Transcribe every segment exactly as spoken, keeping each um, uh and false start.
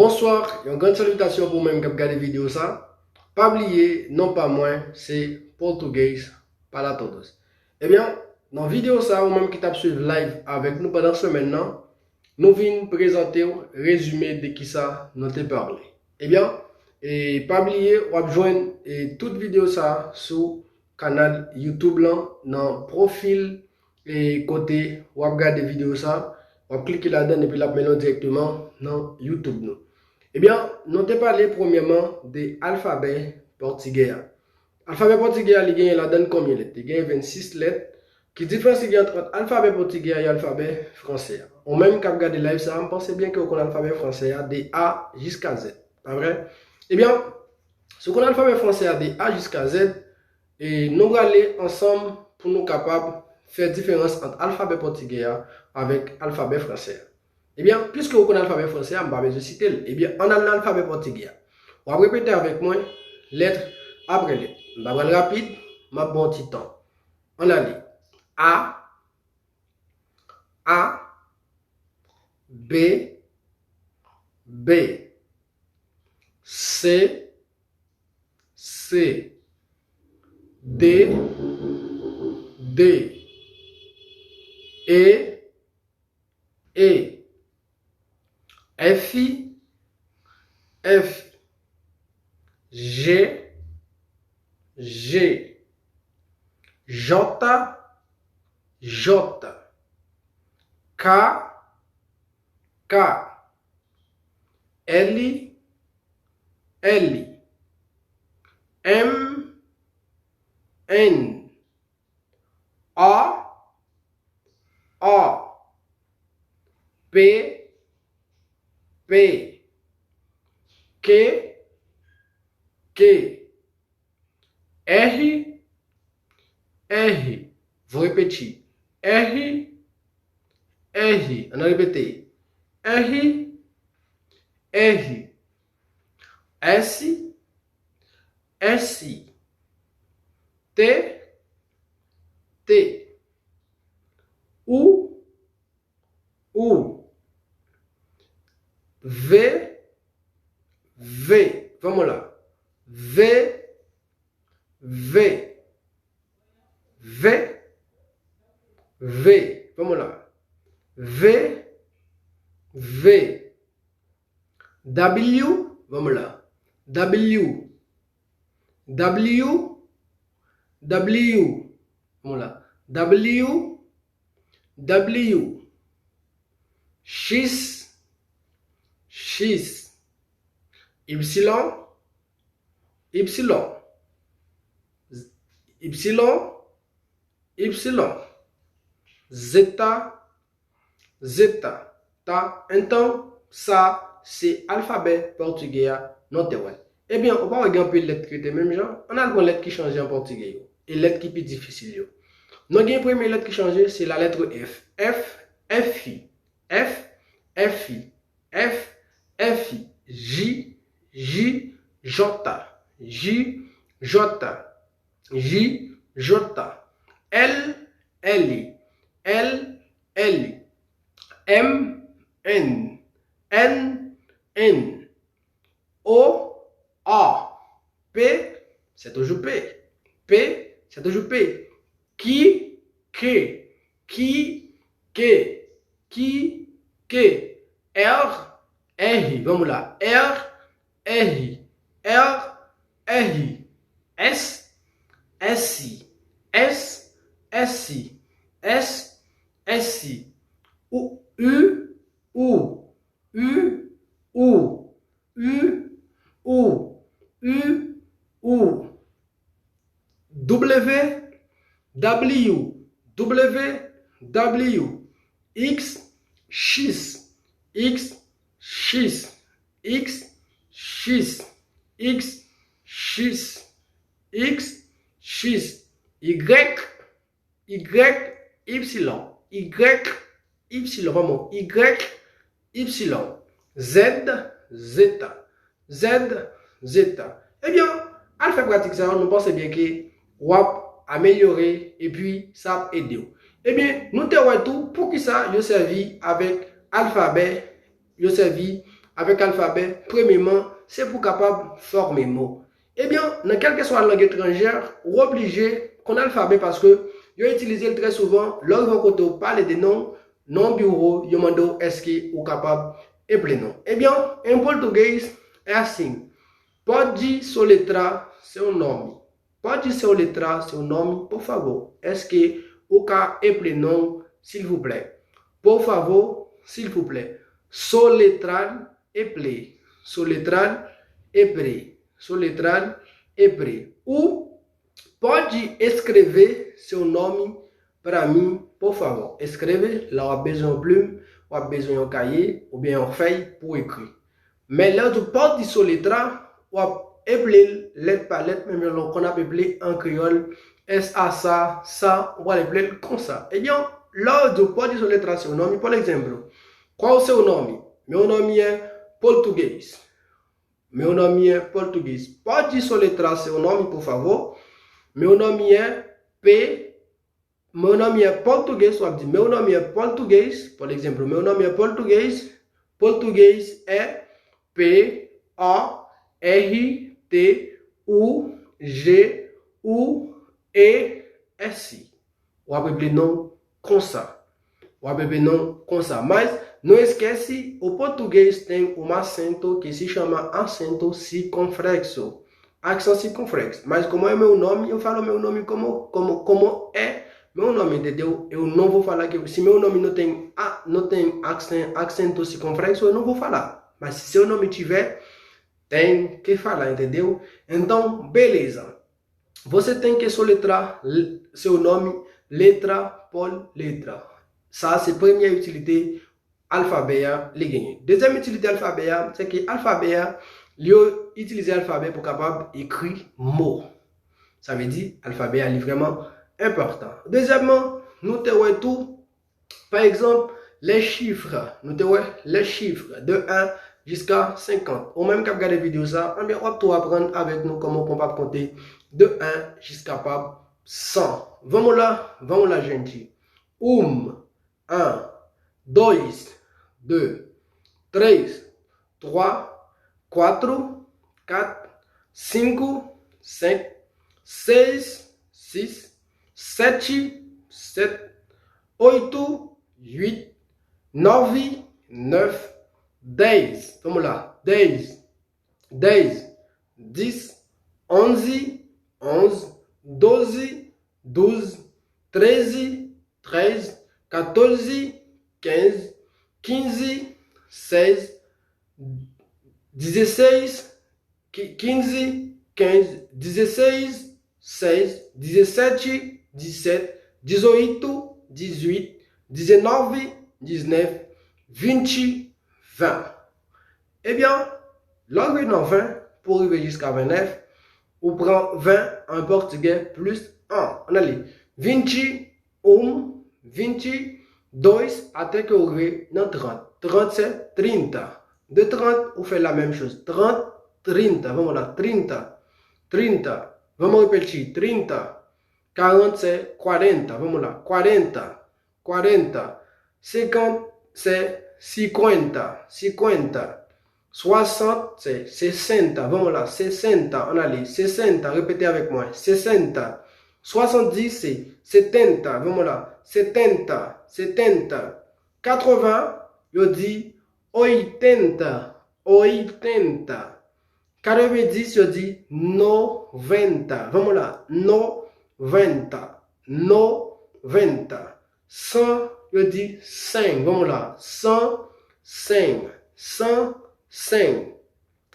Bonswa, yon grann salitasyon pou ou menm k ap gade videyo sa. Pa bliye, non pa mwen, se Português para Todos. Ebyen, nan videyo sa, ou menm ki t ap swiv live avèk nou pandan semèn nan, nou vin prezante w rezime de kisa nou te pale. Ebyen, e pa bliye, w ap jwenn, e, tout videyo sa sou kanal YouTube lan, nan pwofil, e, kote w ap gade videyo sa, w ap klike ladan l epi l ap mennen w dirèkteman nan YouTube nou. Ebyen, nou te pale premyèman de alfabè pòtigè a. Alfabè pòtigè a, li genyen ladan l konbyen lèt? Li genyen vennsis lèt. Ki diferans ki gen ant, ant alfabè pòtigè a e alfabè fransè a? Ou menm k ap gade live sa a, m panse byen ke w konn alfabè fransè a de A jiska Z, pa vre? Ebyen, si w konn alfabè fransè a de A jiska Z, e nou prale ansanm pou nou kapab fè diferans ant alfabè pòtigè a avèk alfabè fransè a. Ebyen, piske w konn alfabè fransè a, m pa bezwen site l. Ebyen, ann al nan alfabè pòtigè a. W ap repete avèk mwen, lèt apre lèt. M pa pral rapid, m ap ba w ti tan. Ann ale. A, A, B, B, C, C, D, D, E, E, F, F, G, G, J, J, K, K, L, L, M, N, A, A, P, P, Q, Q, R, R. Vou repete. R, R. Ann repete. R, R. S, S. T, T. U, U. V, V. Vamos lá. V, V. V, V. Vamos lá. V, V. W, vamos lá. W, W, W. Vamos lá. W, W. X, X. Y, Y. Y, Y. Z, Z, ta. Enton, sa se alfabè pòtigè a, nou te wè. Ebyen, ou pa wè gen anpil lèt ki rete menm jan? Ann al pran lèt ki chanje an pòtigè yo, e lèt ki pi difisil yo. Nou gen premye lèt ki chanje, se la lettre F. F, F, F, F, F, F, J, J, J, J, J, J, L, L, L, L, M, N, N, N, O, A, P, c'est toujours P. P, c'est toujours P. Q, Q, Q, Q, Q, Q, R, R, vamos lá. R, R, R, R, S, S, S, S, S, S, U, U, U, U, U, U, U, U, U, W, W, W, W, X, X, X, X, X, X, X, X, X, X, Y, Y, Y, Y, Y, vamos, Y, Y, Z, Z, Z, Z. Ebyen, al fè pratik sa yo, nou panse byen ke w ap amelyore epi sa ap ede w. Ebyen, nou te wè tou poukisa yo sèvi avèk alfabè, yo sèvi avèk alfabè, premyeman, se pou kapab fòme mo. Ebyen, nan kèlkeswa lang etranjè, ou oblije konn alfabè paske yo itilize l trè souvan lè w rive yon kote ou pale de non, nan yon biwo, yo mande w èske ou kapab eple non. Ebyen, em português é assim. Pode soletrar seu nome. Pode soletrar seu nome, por favor. Èske ou ka eple non w, silvouplè? Por favor, silvouplè. Soletrar, eple. Soletrar, eple. Soletrar, eple. Ou pode escrever seu nome para mim, por favor. Escrever, la w ap bezwen yon plim, w ap bezwen yon kaye, oubyen yon fèy pou ekri. Men lè w di w pode soletrar, w ap eple l lèt pa lèt, menm jan lè w konn ap eple an kreyòl, S A sa, sa, ou pral eple l konsa. Ebyen, lè w di w pode soletrar seu nome, por exemplo, qual o seu nome? Meu nome é português. Meu nome é português. Pode soletrar seu nome, por favor? Meu nome é P. Meu nome é português. W ap di, meu nome é português. Por exemplo, meu nome é português. Português é P O R T U G U E S. W ap eple non konsa. W ap eple non konsa. Mas não esquece, o português tem um acento que se chama acento circunflexo. Aksan sikonflèks. Mas como é meu nome, eu falo meu nome como, como, como é meu nome, entendeu? Eu não vou falar que, se meu nome não tem, a, não tem accen-, acento circunflexo, eu não vou falar. Mas se seu nome tiver, tem que falar, entendeu? Então, beleza. Você tem que soletrar l-, seu nome letra por letra. Sa se premye itilite alfabè a li genyen. Dezyèm itilite alfabè a, se ke alfabè a, li yo itilize alfabè pou kapab ekri mo. Sa vle di, alfabè a li vrèman enpòtan. Dezyèmman, nou te wè tou, pa egzanp, les chiffres. Nou te wè les chiffres de un jusqu'à cinquante. Ou menm k ap gade videyo sa, anbyen, w ap tou aprann avèk nou kòman pou w ap konte de un jusqu'à cent. Vamos lá, vamos lá, gente. Um, un, dois, deux, três, trois, quatro, quatro, cinco, cinco, seis, seis, sete, sete, oito, oito, nove, nove, dez. Vamos lá. Dez, dez, dez, onze, onze, doze, doze, treze, treze, catorze, quinze, quinze, seize, dezesseis, qui-, quinze, quinze, dezesseis, seis, dezessete, dezessete, dezoito, dezoito, dezenove, dezenove, vinte, vingt. Ebyen, lè w rive nan ven, pou w rive jiska vennèf, ou pran ven an pòtigè plis an. Ann ale. Vinte, um, vinte, dois, até ke w rive nan trant. Trant se trinta. De trant, ou fè la menm choz. Trant, trinta. Vamos lá, trinta. Trinta. Vamos repetir. Trinta. Karant se quarenta. Vamos lá. Quarenta. Quarenta. Senkant se cinquenta. Cinquenta. Swasant se sessenta. Vamos lá. Sessenta. Ann ale. Sessenta. Repete avèk mwen. Sessenta. Swasanndis se setenta. Vamos lá. Setenta. Setenta. Katreven, yo di oitenta. Oitenta. Katrevendis, yo di noventa. Vamos lá. Noventa. Noventa. San, yo di cem. Vamos lá. Cem, cem. Cem, cem.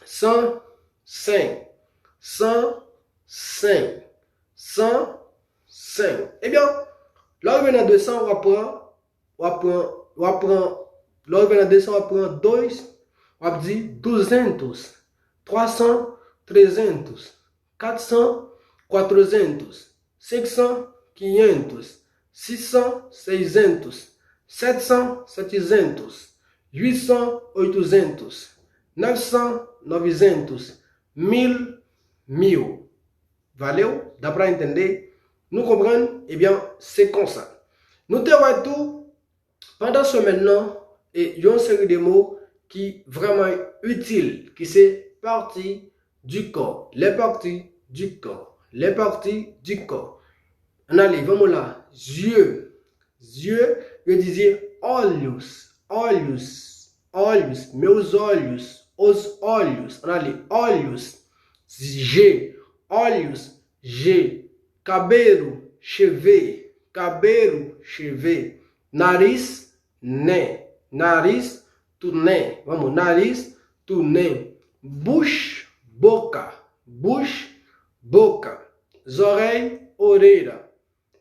Cem, cem. Cem, cem. Cem, cem. Ebyen, lè w rive nan de san, w ap pran, w ap pran, w ap pran, lè w rive nan de san, w ap pran dois, w ap di duzentos. Twa san, trezentos. Kat san, quatrocentos. Senk san, quinhentos. Sis san, seiscentos. Sèt san, setecentos. Uit san, oitocentos. Nèf san, novecentos. Mil, mil. Valeu? Dá pra entender? Nou konprann? Ebyen, se konsa. Nou te wè tou, pandan semèn nan, e yon seri de mo ki vrèman itil, ki se partie du corps, les parties du corps, les parties du corps. Ann ale, vamos lá, yeux, yeux, yo di olhos, olhos, olhos, meus olhos, os olhos, ann ale, olhos, j'ai, olhos, j'ai, cabelo, cheveux, cabelo, cheveux, nariz, nen, nariz, tou nen, vamos, nariz, tou nen, bouche, boca, bouche, boca, zòrèy, orelha,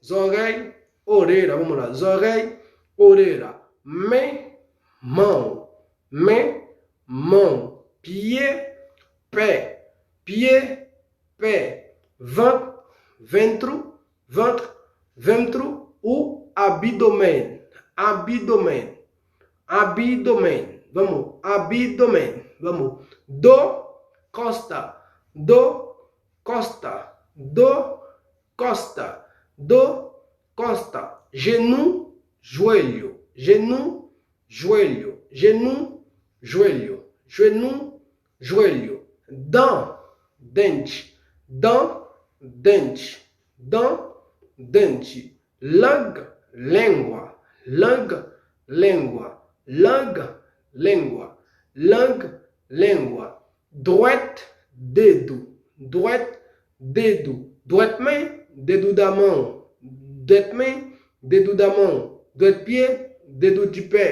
zòrèy, orelha, vamos lá, zòrèy, orelha, men, mão, men, mão, pye, pé, pye, pé, vant, ventru, vant, ventru, ou abdômen, abdômen, abdômen, vamos, abdômen, vamos, do, costa, do, costa, do, costa, do, costa, genou, joelho, genou, joelho, genou, joelho, genou, joelho, dan, dente, dan, dente, dan, dente, langue, língua, langue, língua, langue, língua, langue, língua, dwèt, dedo, dwèt, dedo, dwèt men, dedo da mão, dwèt men, dedo da mão, dwèt pye, dedo de pé,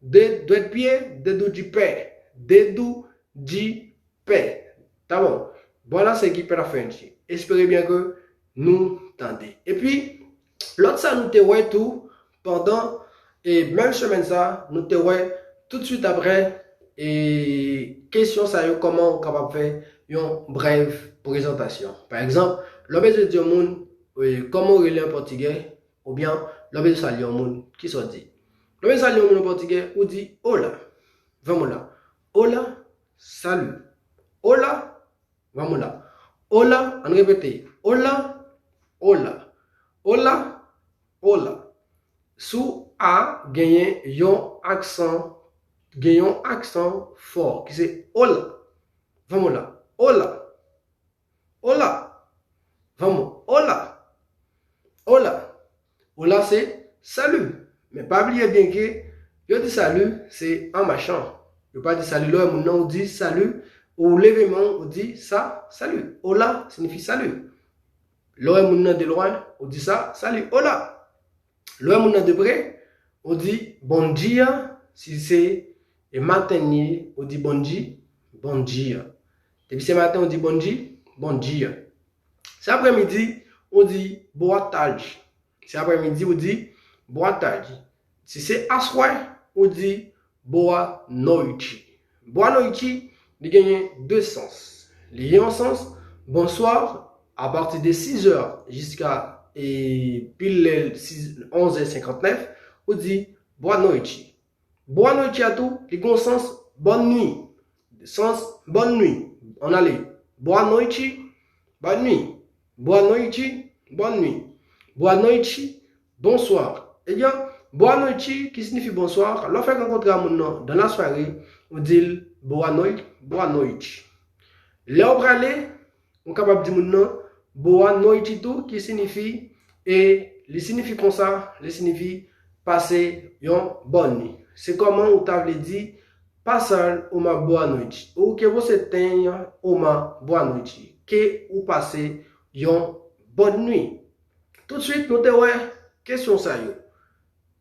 de, dwèt pye, dedo de pé, dedo de pé. Tá bom? Voilà ce qui pela frente. Espere byen ke nou tande. Epi, lòt sa nou te wè tou, pandan, e menm semèn sa, nou te wè tout swit aprè, e kesyon sa yo, kòman ou kapab fè yon brèv prezantasyon. Pa egzanp, lè w bezwen di yon moun, e, kòman w rele an pòtigè, oubyen lè w bezwen salye yon moun, kisa w di? Lè w bezwen salye yon moun an pòtigè, ou di, olá. Vamos lá. Olá, salut. Olá, vamos lá. Olá, ann repete. Olá, olá. Olá, olá. Sou a genyen yon aksan, gen yon aksan fò ki se olá. Vamos lá. Olá. Olá. Vamos. Olá. Olá. Olá se salut. Men pa bliye byen ke yo di salut se an machan. Yo pa di salut, lè w wè moun nan, ou di salut, ou leve men w, ou di sa, salut. Olá siyifi salut. Lè w wè moun nan de lwen, ou di sa, salut, olá. Lè w wè moun nan de pre, ou di bom dia, si se e maten li ye, ou di bom dia, bom dia. Depi se maten, ou di bom dia, bom dia. Se aprèmidi, ou di boa tarde. Se aprèmidi, ou di boa tarde. Si se aswè, ou di boa noite. Boa noite, li genyen de sans. Li gen yon sans, bonsoir, a pati de sis è jiska e pil lè sis, onz è senkantnèf, ou di boa noite. Boa noite a tou, li gen yon sans bonne nuit. Sans bonne nuit. Ann ale. Boa noite, bonne nuit. Boa noite, bonne nuit. Boa noite, bonsoir. Ebyen, boa noite, ki siyifi bonsoir, lè w fèk rankontre a moun nan dans la soirée, ou di l boa noite, boa noite. Lè w prale, ou kapab di moun nan boa noite tou, ki siyifi, e li siyifi konsa, li siyifi pase yon bòn nuit. Se kòman ou ta vle di passar uma boa noite, ou que você tenha uma boa noite, ke ou pase yon bòn nuit. Toutswit, nou te wè kesyon sa yo.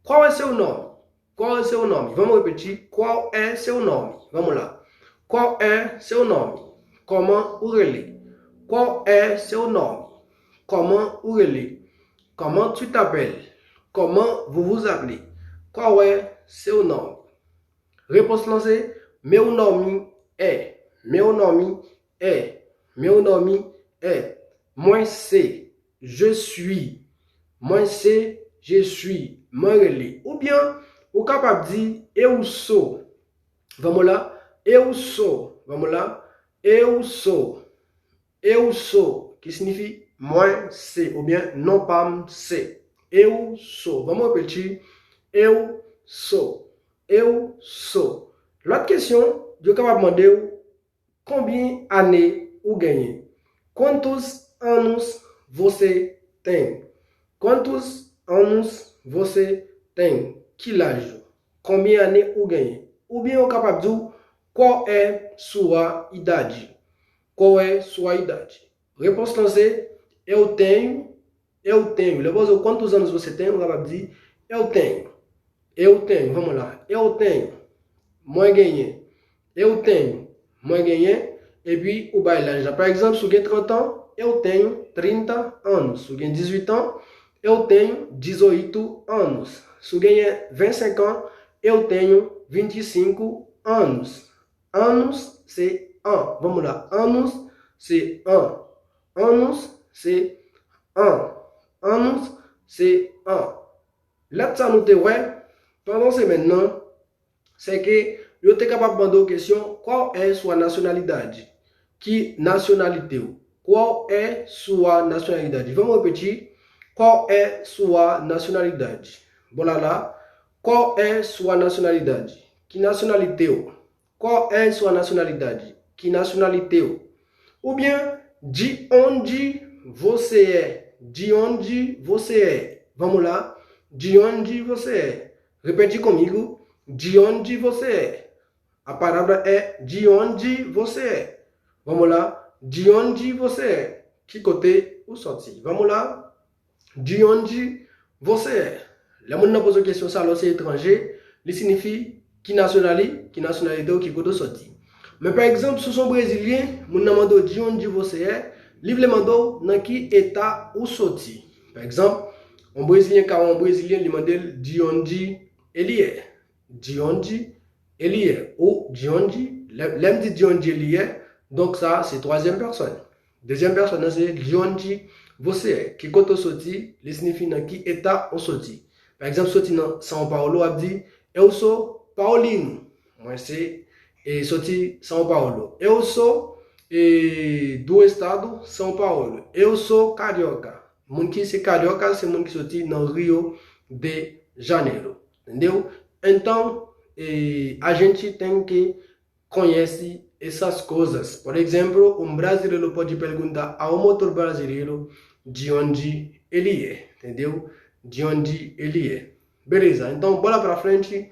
Qual é seu nome? Qual é seu nome? Vamos repetir. Qual é seu nome? Vamos lá. Qual é seu nome? Kòman ou rele? Qual é seu nome? Kòman ou rele? Comment tu t'appelles? Comment vous vous appelez? Qual é seu nome? Repons lan se meu nome é. Meu nome é. Meu nome é. Mwen se. Je suis. Mwen se. Je suis. Mwen rele. Oubyen, ou kapab di eu sou. Vamos lá. Eu sou. Vamos lá. Eu sou. Eu sou, ki siyifi mwen se, oubyen non pa m se. Eu sou. Vamos repetir. Eu sou. Eu sou. Lòt kesyon, yo kapab mande w, konbyen ane ou genyen? Quantos anos você tem? Quantos anos você tem? Ki laj ou? Konbyen ane ou genyen? Oubyen yo kapab di w, qual é sua idade? Qual é sua idade? Repons lan se, eu tenho, eu tenho. Lè yo poze w quantos anos você tem, ou kapab di, eu tenho. Eu tenho, vamos lá. Eu tenho. Mwen genyen. Eu tenho. Mwen genyen. Epi ou bay laj la. Pa egzanp, si w gen trant an, eu tenho trinta anos. Si w gen dizuit an, eu tenho dezoito anos. Si w genyen vennsenk an, eu tenho vinte e cinco anos. Anos se an. Vamos lá. Anos se an. Anos se an. Anos se an. Lòt sa nou te wè pandan semèn nan, se ke yo te kapab mande w kesyon, qual é sua nacionalidade? Ki nasyonalite w? Qual é sua nacionalidade? Vamos repetir. Qual é sua nacionalidade? Bò la la. Qual é sua nacionalidade? Ki nasyonalite w? Qual é sua nacionalidade? Ki nasyonalite w? Oubyen, de onde você é? De onde você é? Vamos lá. De onde você é? Repete comigo. De onde você é? A palavra é de onde você é. Vamos lá. De onde você é? Ki kote ou soti? Vamos lá. De onde você é? Lè moun nan poze w kesyon sa, lè w se etranje, li siyifi ki nasyonali, ki nasyonalite w, ki kote w soti. Men pa egzanp, si w se yon brezilyen, moun nan mande w de onde você é, li vle mande w nan ki eta ou soti. Pa egzanp, yon brezilyen ka wè yon brezilyen, li mande l de onde ele é. De onde ele é. Ou de onde, lè, lè m di de onde ele é, donk sa se twazyèm pèsòn. Dezyèm pèsòn nan se de onde você é. Ki kote w soti, li siyifi nan ki eta ou soti. Pa egzanp, soti nan São Paulo, w ap di, eu sou paulino. Mwen se, e, soti São Paulo. Eu sou, e, do estado São Paulo. Eu sou carioca. Moun ki se carioca, se moun ki soti nan Rio de Janeiro. Entendeu? Então, e, a gente tem que conhece essas coisas. Por exemplo, um brasileiro pode perguntar a um outro brasileiro de onde ele é, entendeu? De onde ele é. Beleza, então, bola pra frente.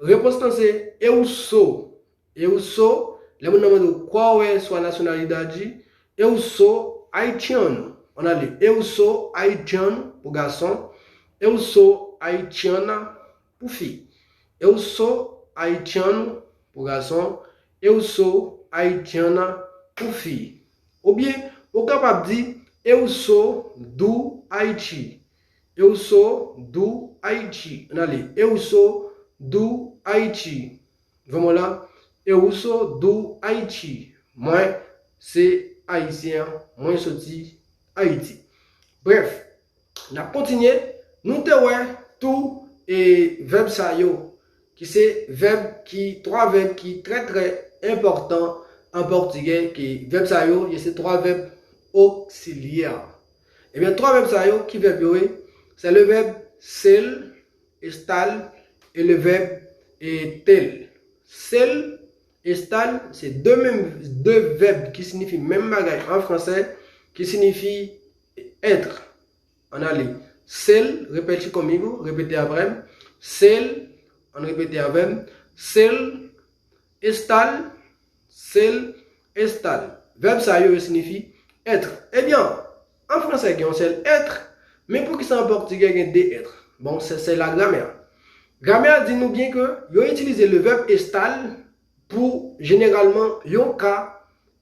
Repons lan se eu sou. Eu sou, lè moun nan mande w qual é sua nacionalidade, eu sou haitiano. On a li, eu sou haitiano pou gason, eu sou haitiana pou fi. Eu sou haitiano pou gason, eu sou haitiana pou fi. Oubyen, ou kapab di, eu sou do Haiti. Eu sou do Haiti. On a li, eu sou do Haiti. Vamos lá. Eu sou do Haiti. Mwen se ayisyen, mwen soti Ayiti. Brèf, n ap kontinye. Nou te wè tou e vèb sa yo, ki se vèb ki, twa vèb ki trè, trè enpòtan an pòtigè, ki vèb sa yo, yo se twa vèb oksilyè. Ebyen, twa vèb sa yo, ki vèb yo ye? Se le vèb ser, estar, e le vèb e ter. Ser, estar, se de menm, de vèb ki siyifi menm bagay an fransè, ki siyifi être. Ann ale. Ser, repete conmigo, repete avè m. Ser, ann repete avè m. Ser, estar, ser, estar. Vèb sa yo, yo siyifi être. Ebyen, an fransè gen yon sèl être, men poukisa an pòtigè gen de être? Bon, se, se la gramè. Gramè a di nou byen ke yo itilize le vèb estar pou jeneralman yon ka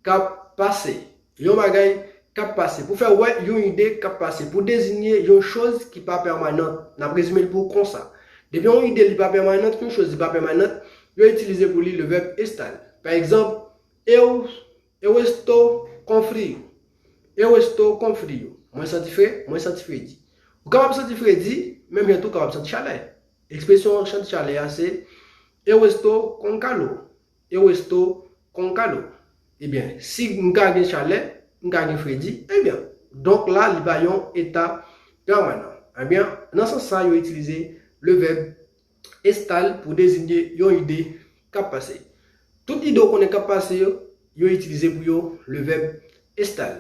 k ap pase, yon bagay k ap pase, pou fè w wè yon ide k ap pase, pou deziye yon choz ki pa pèmanant. N ap rezime l pou w konsa. Depi yon ide li pa pèmanant, yon choz li pa pèmanant, yo itilize pou li le vèb estar. Pa egzanp, eu, eu estou com frio. Eu estou com frio. Mwen santi fre, mwen santi fredi. Ou kapab santi fredi, menm jan tou ou kapab santi chalè. Ekspresyon santi chalè a se eu estou com calor. Eu estou com calor. Ebyen, si m ka gen chalè, m ka gen fredi, ebyen, donk la, li pa yon eta pèmanan. Ebyen, nan sans sa, yo itilize le vèb estar pou deziye yon ide k ap pase. Tout ide w konnen k ap pase yo, yo itilize pou yo le vèb estal.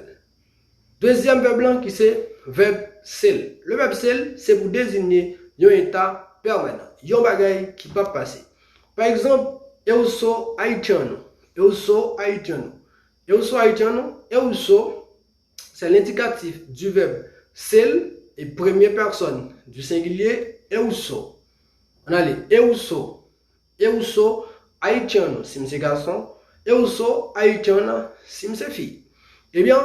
Dezyèm vèb lan ki se vèb sel. Le vèb sel se pou deziye yon eta pèmanan, yon bagay ki p ap pase. Pa egzanp, eu sou haitiano, eu sou haitiano, eu sou haitiano, eu sou, c'est l'indicatif du verbe sel et première personne du singulier eu sou. Ann ale, eu sou, eu sou haitiano si m se gason, eu sou haitiana si m se fi. Ebyen,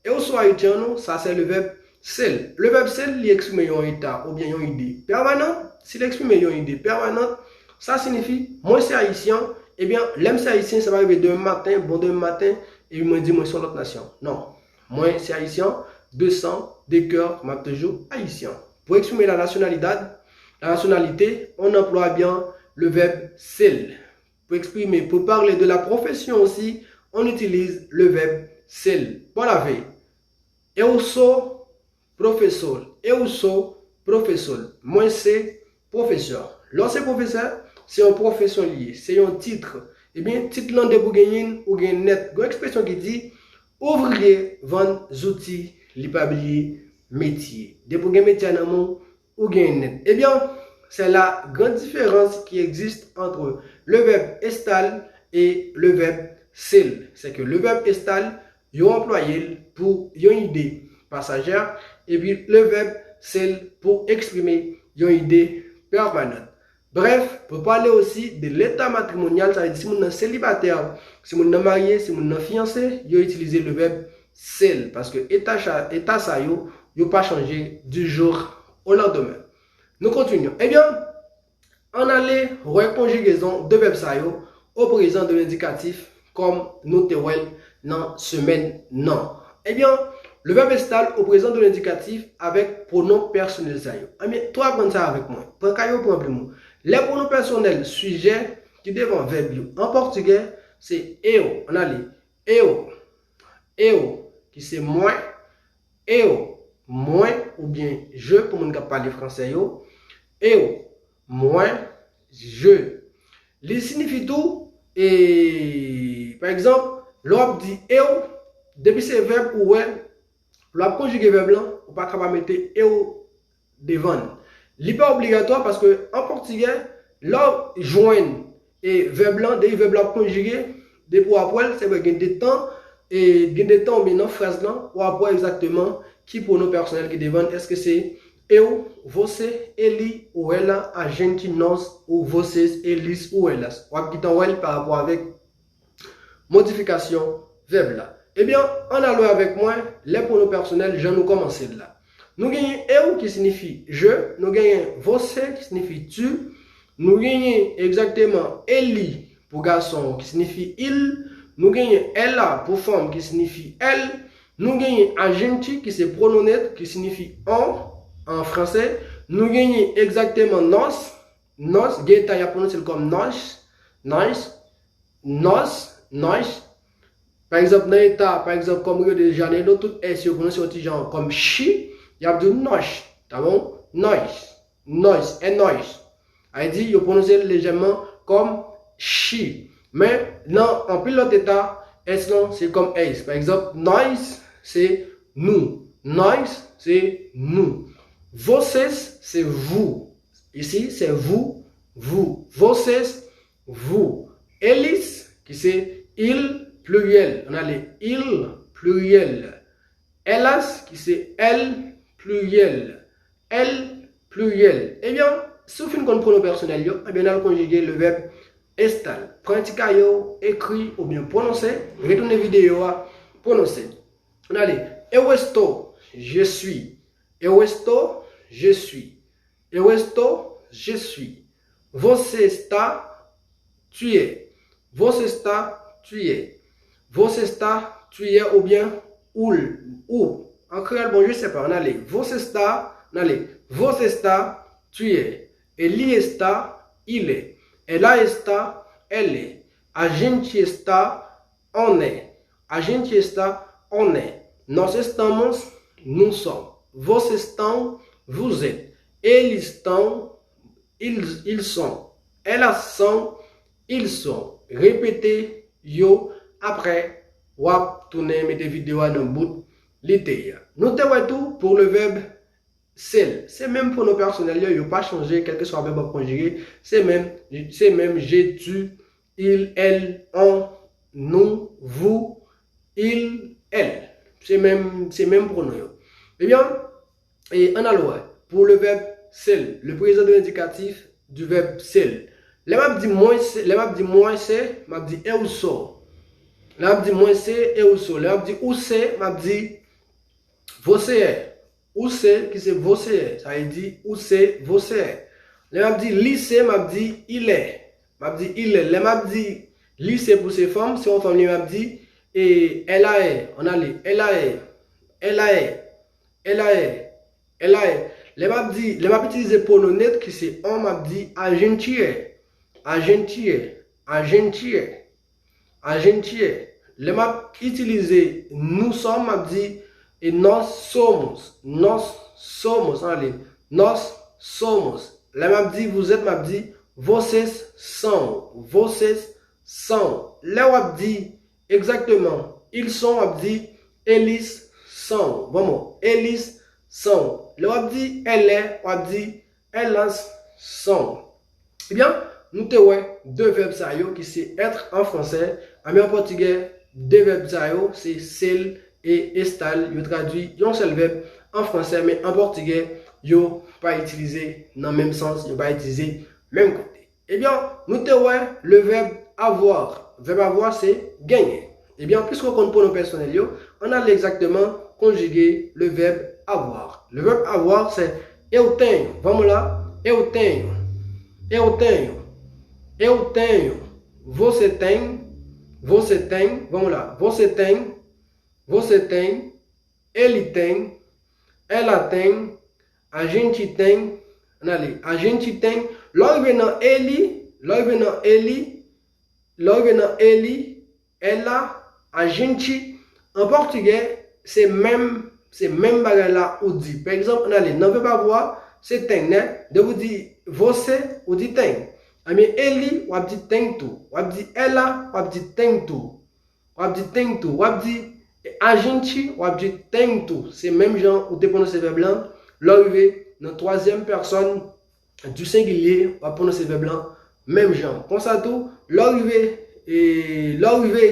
eu sou haitiano, sa se le vèb sel. Le vèb sel, li eksprime yon eta oubyen yon ide pèmanan. Si l eksprime yon ide pèmanan, sa siyifi, mwen se ayisyen, ebyen, lè m se ayisyen, sa pa rive demen maten, bon demen maten, epi mwen di mwen se yon lòt nasyon. Non. Mwen se ayisyen, de san, de kè, m ap toujou ayisyen. Pour exprimer la nationalidad, la nationalité, on emploie bien le verbe sel. Pour exprimer, pour parler de la profession aussi, on utilise le verbe sel. Bon, la vie. Eu sou profesor, eu sou profesor. Mwen se pwofesè. Lè w se pwofesè, se yon pwofesyon li ye, se yon tit. Ebyen, tit lan depi w genyen l, ou gen nèt. Gen yon ekspresyon ki di, ouvriye vann zouti, li pa bliye metye. Depi w gen metye a nan men w, ou gen nèt. Ebyen, c'est la grande différence qui existe entre le verbe estar et le verbe ser. C'est que le verbe estar, yo anplwaye l pou yon ide pasajè, epi le verbe ser pou eksprime yon ide pèmanan. Bref, pour parler aussi de l'état matrimonial, sa vle di si moun nan selibatè, si moun nan marye, si moun nan fiyanse, yo itilize le verbe ser, paske eta sa, eta sa yo, yo pa chanje du jour au lendemain. Nou kontinye. Ebyen, ann ale wè konjigezon de vèb sa yo au présent de l'indicatif, kòm nou te wè l nan semèn nan. Ebyen, le verbe estar au présent de l'indicatif avec pronom personnel sa yo. Ebyen, tou aprann sa avèk mwen. Pran kay ou, pran plim ou. Lè pronom personnel sujet ki devan vèb yo an pòtigè, se eu. Ann ale. Eu. Eu, ki se mwen. Eu, mwen, oubyen je pou moun k ap pale fransè yo. Eu, mwen, je. Li siyifi tou, e, pa egzanp, lè w ap di eu, depi se vèb ou wè, lè w ap konjige vèb lan, ou pa ka pa mete eu devan l. Li pa obligatwa paske an pòtigè, lè w jwenn e vèb lan, depi vèb la ap konjige, depi w ap wè l, se vre gen de tan, e gen de tan oubyen nan fraz lan, w ap wè egzakteman ki pwonon pèsonèl ki devan l. Èske se eu, você, ele ou ela, a gente, nós, ou vocês, eles ou elas? W ap gentan wè l pa rapò avèk modifikasyon vèb la. Ebyen, ann al wè avèk mwen lè pwonon pèsonèl jan nou kòmanse l la. Nou genyen eu ki siyifi je, nou genyen você ki siyifi tu, nou genyen egzakteman ele pou gason ki siyifi il, nou genyen ela pou fanm ki siyifi elle, nou genyen a gente ki se pwonon nèt ki siyifi on an franse, nou genyen egzakteman nós, nós, gen tan y ap pwononse l kòm nós, nós, nós, nós. Pa egzanp, nan eta, pa egzanp, kòm Rio de Janeiro, tout S yo pwononse yon ti jan kòm chi, y ap di w nós, ta bon? Nós, nós, é nós. Sa vle di, yo pwononse l lejèman kòm chi. Men, nan anpil lòt eta, S lan, se kòm S. Pa egzanp, nós, se nou. Nós, se nou. Vocês, se vous. Ici, c'est vous, vous. Vocês, vous. Eles, ki se il, pliryèl. Ann ale, il, pliryèl. Elas, ki se elle, pliryèl. Elle, pliryèl. Ebyen, si w fin konn pwonon pèsonèl yo, ebyen, n al konjige le verbe estar. Pran ti kaye w, ekri oubyen pwononse, retounen videyo a, pwononse. Ann ale, eu estou, je suis. Eu estou, je suis. Eu estou, je suis. Você está, tu es. Você está, tu es. Você está, tu es oubyen ou, ou. An kreyòl, bon, je sais pas, ann ale. Você está, ann ale. Você está, tu es. Ele está, il est. Ela está, elle est. A gente está, on est. A gente está, on est. Nós estamos, nous sommes. Vocês estão, vous êtes. Eles estão, ils, ils sont. Elas são, Ils sont. Repete yo, apre w ap tounen mete videyo a nan bout li te ye a. Nou te wè tou pour le verbe seul. Se menm pwonon pèsonèl yo, yo pa chanje, kèlkeswa vèb w ap konjige, se menm, se menm je, tu, il, elle, on, nous, vous, il, elle. Se menm, se menm pwonon yo. Ebyen, e ann al wè, pour le verbe seul, le présent de l'indicatif du verbe seul. Lè m ap di mwen se, lè m ap di mwen se, m ap di eu sou. Lè m ap di mwen se, eu sou. Lè m ap di ou se, m ap di você é. Ou se, ki se você é, sa vle di ou se, você é. Lè m ap di li se, m ap di il est. M ap di il est. Lè m ap di li se pou se fanm, se yon fanm li, m ap di e, ela é, ann ale, ela é, ela é, ela é, ela é. Lè m ap di, lè m ap itilize pwonon neutr ki se on, m ap di a gente é, a gente é, a gente é. A gente é. Lè m ap itilize nous sommes, m ap di e nós somos, nós somos, ann ale, nós somos. Lè m ap di vous êtes, m ap di vocês são, vocês são. Lè w ap di exactement ils sont, w ap di eles são. Vamos, eles são. Lè w ap di elle est, w ap di elas são. Ebyen, nou te wè de vèb sa yo ki se être an fransè, men an pòtigè, de vèb sa yo se ser e estar, yo tradui yon sèl vèb an fransè, men an pòtigè, yo pa itilize nan menm sans, yo pa itilize menm kote. Ebyen, nou te wè le verbe avoir. Vèb avoir se genyen. Ebyen, piske w konn pwonon pèsonèl yo, ann ale egzakteman konjige le verbe avoir. Le verbe avoir se eu tenho. Vamos lá. Eu tenho. Eu tenho. Eu tenho. Você tem. Você tem. Vamos lá. Você tem. Você tem. Ele tem. Ela tem. A gente tem. Ann ale. A gente tem. Lè w rive nan ele, lè w rive nan ele, lè w rive nan ele, ela, a gente, an pòtigè, se menm, se menm bagay la ou di. Pa egzanp, ann ale, nan vèb avoir, se tem, né? Depi w di você, ou di tem. Ebyen, ele, w ap di tem tou. W ap di ela, w ap di tem tou. W ap di tem tou. W ap di a gente, w ap di tem tou. Se menm jan ou te pwononse vèb lan, lè w rive nan twazyèm pèsòn du singulier, w ap pwononse vèb lan menm jan. Konsa tou, lè w rive, e, lè w rive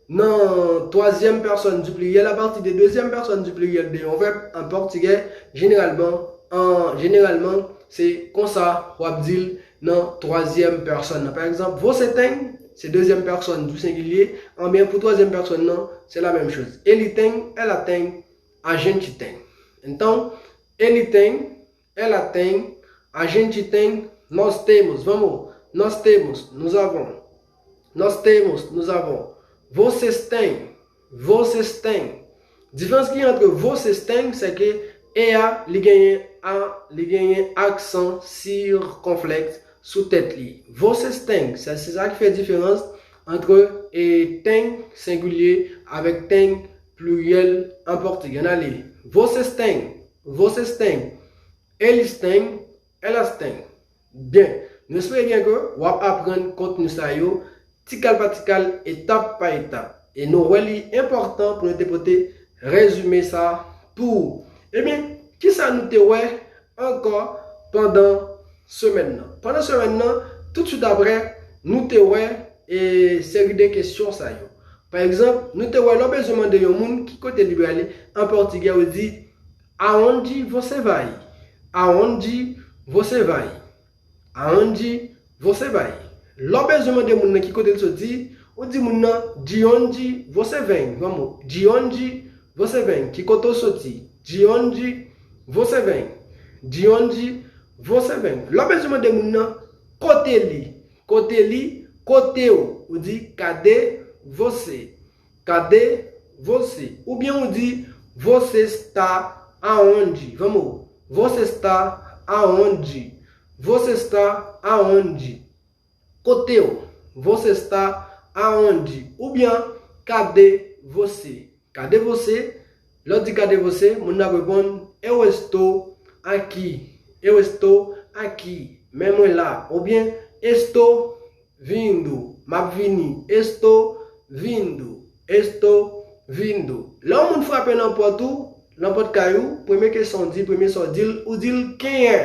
nan twazyèm pèsòn du pluriel, à partir de deuxième personne du pluriel de yon vèb an pòtigè, jeneralman, an, jeneralman, se konsa w ap di l nan twazyèm pèsòn nan. Pa egzanp, você tem, se deuxième personne du singulier, anben pou twazyèm pèsòn nan, se la menm choz. Ele tem, ela tem, a gente tem. Então, ele tem, ela tem, a gente tem, nós temos, vamos, nós temos, nous avons. Nós temos, nous avons. Vocês têm, vocês têm. Diferans ki ant vocês têm, se ke e a, li genyen a, li genyen aksan sikonflèks sou tèt li. Vocês têm, se, se sa ki fè diferans ant e tem sengilye avèk tem pliryèl an pòtigè. Ann ale. Vocês têm, vocês têm. Eles têm, elas têm. Byen, nou espere byen ke w ap aprann kontni sa yo tikal pa tikal, etap pa etap. E nou wè li enpòtan pou nou te pote rezime sa pou ou. Ebyen, kisa nou te wè ankò pandan semèn nan? Pandan semèn nan, toutswit apre, nou te wè e seri de kesyon sa yo. Pa egzanp, nou te wè lè w bezwen mande yon moun ki kote li prale, an pòtigè, ou di, aonde você vai? Aonde você vai? Aonde você vai? Lè w bezwen mande moun nan ki kote l soti, ou di moun nan, de onde você vem? Vamos, de onde você vem? Ki kote w soti? De onde você vem? De onde você vem? Lè w bezwen mande moun nan, kote li? Kote li? Kote w? Ou di, cadê você? Cadê você? Oubyen ou di, você está aonde? Vamos, você está aonde? Você está aonde? Kote w? Você está aonde? Oubyen, cadê você? Cadê você? Lè w di cadê você, moun nan ap reponn, eu estou aqui. Eu estou aqui. Men mwen la. Oubyen, estou vindo, m ap vini. Estou vindo, estou vindo. Lè yon moun frape nan pòt ou, nan pòt kay ou, premye kesyon w di, premye sa w di l, ou di l quem é.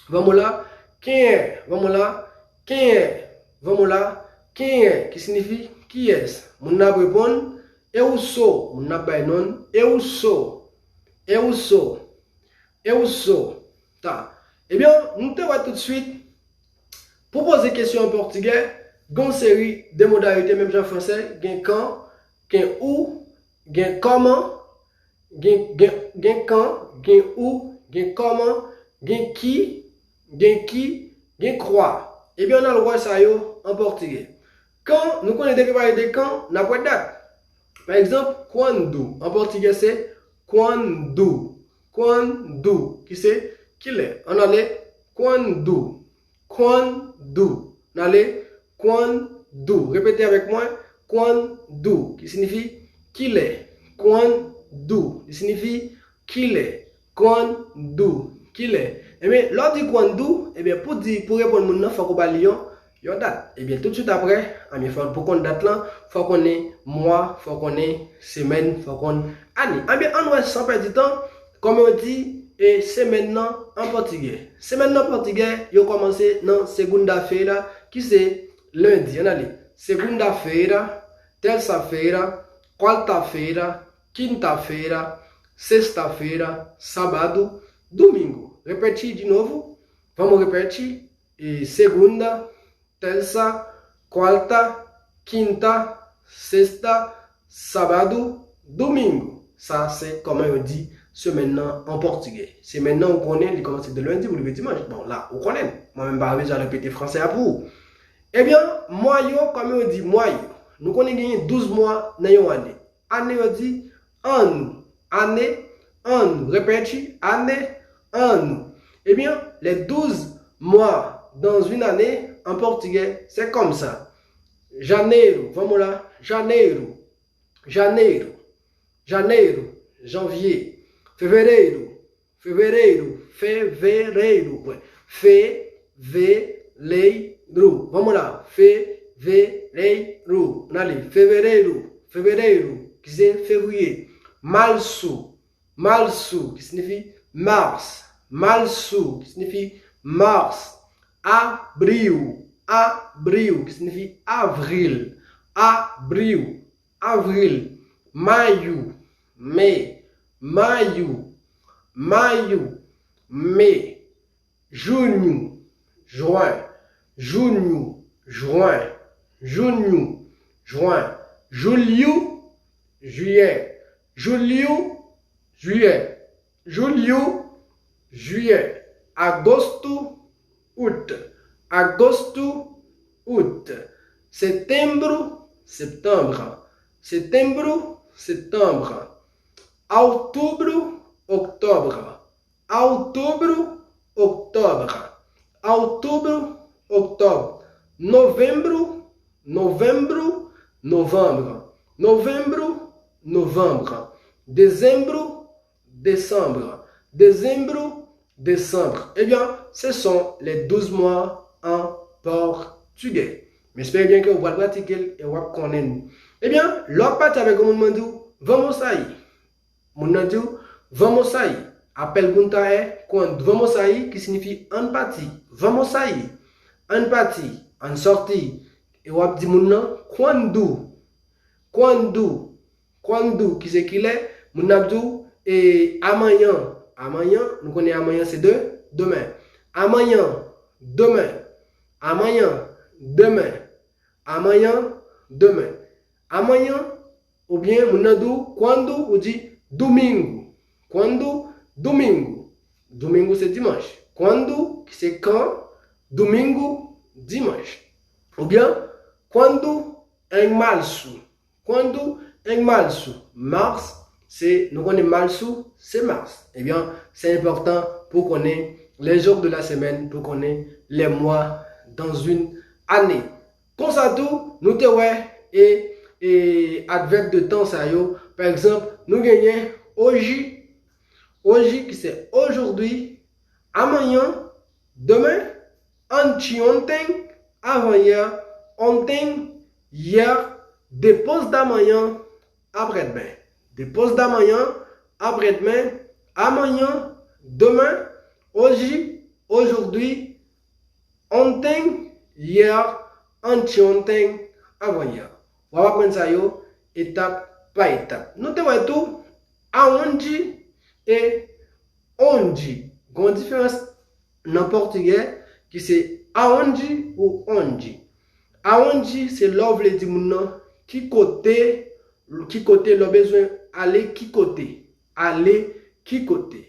Vamos lá, quem é? Vamos lá, quem é? Vamos lá, quem é? Ki siyifi kiyès? Moun nan ap reponn, eu sou. Moun nan ap bay non l, eu sou. Eu sou. Eu sou. Ta. Ebyen, nou te wè toutswit, pou poze kesyon an pòtigè, gen yon seri de modalite, menm jan franse, gen kan, gen ou, gen kòman, gen, gen, gen kan, gen ou, gen kòman, gen ki, gen ki, gen kwa. Ebyen, ann al wè sa yo an pòtigè. Kan, nou konnen depi pale de kan, n ap wè dat. Pa egzanp, quando, an pòtigè se quando, quando, ki se kilè. Ann ale, quando, quando, ann ale, quando. Repete avèk mwen, quando, ki siyifi kilè. Quando, ki siyifi kilè. Quando, kilè. Ebyen, lè w di quando, ebyen, pou di, pou reponn moun nan, fòk ou ba li yon, yon dat. Ebyen, toutswit apre, ebyen, fòk pou konn dat lan, fòk konnen mwa, fòk konnen semèn, fòk konn ane. Ebyen, ann wè san pèdi tan, kòman yo di e semèn nan an pòtigè. Semèn nan an pòtigè, yo kòmanse nan segunda-feira, ki se lendi. Ann ale. Segunda-feira, terça-feira, quarta-feira, quinta-feira, sexta-feira, sábado, domingo. Repete de novo. Vamos repetir. E segunda, terça, quarta, quinta, sexta, sábado, domingo. Sa se kòman yo di semèn nan an pòtigè. Semèn nan, ou konnen, li kòmanse de lendi pou rive dimanch. Bon, la, ou konnen. Mwen menm, m pa bezwen repete franse a pou ou. Ebyen, mwa yo, kòman yo di mwa yo? Nou konnen genyen douz mwa nan yon ane. Ane yo di ano. Ane, ano. Repete, ane, ano. Ebyen, les douze mois dans une année, en portugais, c'est comme ça. Janeiro, vamos lá. Janeiro, janeiro, janeiro, janvier. Fevereiro, fevereiro, fevereiro. Fe, ve, lei, ru. Vamos lá. Fe, ve, lei, ru. Ann ale. Fevereiro, fevereiro, ki se fevriye. Março, março, ki siyifi mars. Março, ki siyifi mars. Abril, abril, ki siyifi avril. Abril, avril. Maio, mai. Maio, maio, mai. Junho, juin. Junho, juin. Junho, juin. Julho, juillet. Julho, juillet. Julho, juillet. Agosto, août. Agosto, août. Setembro, setembro. Setembro, setembro. Outubro, outubro. Outubro, outubro. Outubro, outubro. Novembro, novembro, novembro. Novembro, novembro. Dezembro, decembro. Dezembro, decembro. Ebyen, ce sont les douze mois en portugais. M espere byen ke w pral pratike l e w ap konnen l. Ebyen, lè w ap pati avèk yon moun, mwen di w, vamos sair. Moun nan di w, vamos sair. A pergunta é quando. Vamos sair, ki siyifi ann pati. Vamos sair. Ann pati, ann sòti. E w ap di moun nan, quando. Quando. Quando, ki se kilè, moun nan ap di w, e, amanhã. Amanhã, nou konnen amanhã se de, demain. Amanhã, demain. Amanhã, demain. Amanhã, demain. Amanhã, oubyen moun nan di w, quando, ou di, domingo. Quando, domingo. Domingo se dimanche. Quando, ki se kan, domingo, dimanche. Oubyen, quando em março. Quando em março. Mars, se, nou konnen março, se mars. Ebyen, se enpòtan pou konnen les jours de la semaine, pou konnen les mois dans une année. Konsa tou, nou te wè e, e adverb de temps sa yo. Pa egzanp, nou genyen hoje, hoje ki se aujourd'hui, amanhã, demain, anteontem, avant-hier, ontem, hier, depois da manhã, après-demain. Depois da manhã, après-demain, amanhã, demain, hoje, aujourd'hui, ontem, hier, anteontem, avant-hier. W ap aprann sa yo etap pa etap. Nou te wè tou, aonde e onde. Gen yon diferans nan pòtigè ki se aonde ou onde. Aonde se lè w vle di moun nan ki kote, ki kote lè w bezwen ale ki kote. Ale ki kote.